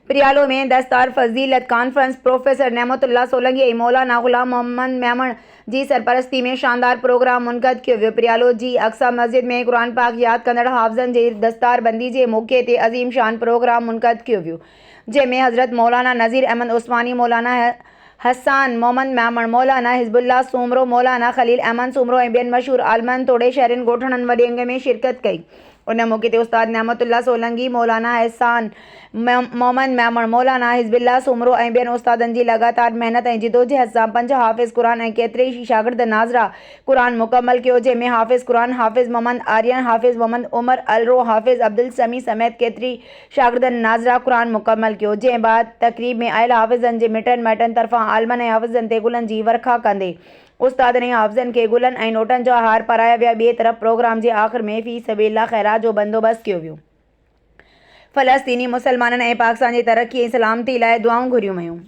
پريالو ۾ دستار فضيلت conference professor نعمت الله سولنگي ۽ مولانا غلام محمد ميمڻ جي سرپرستي ۾ شاندار پروگرام منعقد ڪيو ويو. پريالو جي اقصيٰ مسجد ۾ قرآن پاڪ ياد ڪندڙ حافظن جي دستار بندي جي موقعي تي عظيم شان پروگرام منعقد ڪيو ويو جنهن ۾ حضرت مولانا نذير احمد عثماني، مولانا حسان محمد ميمڻ، مولانا حزب الله سومرو، مولانا خليل احمد سومرو ۽ ٻين مشهور عالمن توڙي شهرين ڳوٺاڻن وڏي انگ ۾ شرڪت ڪئي. ان موقعي تي استاد نعمت الله سولنگي، مولانا احسان محمد ميمڻ، مولانا حزب الله سومرو ۽ ٻين استادن جي لڳاتار محنت ۽ جدوجهد سان پنج حافظ قرآن ۽ ڪيتري ئي شاگرد ناظره قرآن مڪمل ڪيو جنهن ۾ حافظ قرآن حافظ محمد آرين، حافظ محمد عمر الرو، حافظ عبدالسميع سميت ڪيتري شاگردن ناظره قرآن مڪمل ڪيو جنهن بعد تقريب ۾ آيل حافظن جي مٽن مائٽن طرفان عالمن ۽ حافظن تي گلن جي ورکا ڪندي استادن ۽ حافظن کي گلن ۽ نوٽن جا هار پارايا ويا ٻئي طرف پروگرام جي آخر ۾ في سبيل الله خيرات جو بندوبست ڪيو ويو فلسطيني مسلمانن ۽ پاڪستان جي ترقي ۽ سلامتي لاء دعائون گهريون ويون.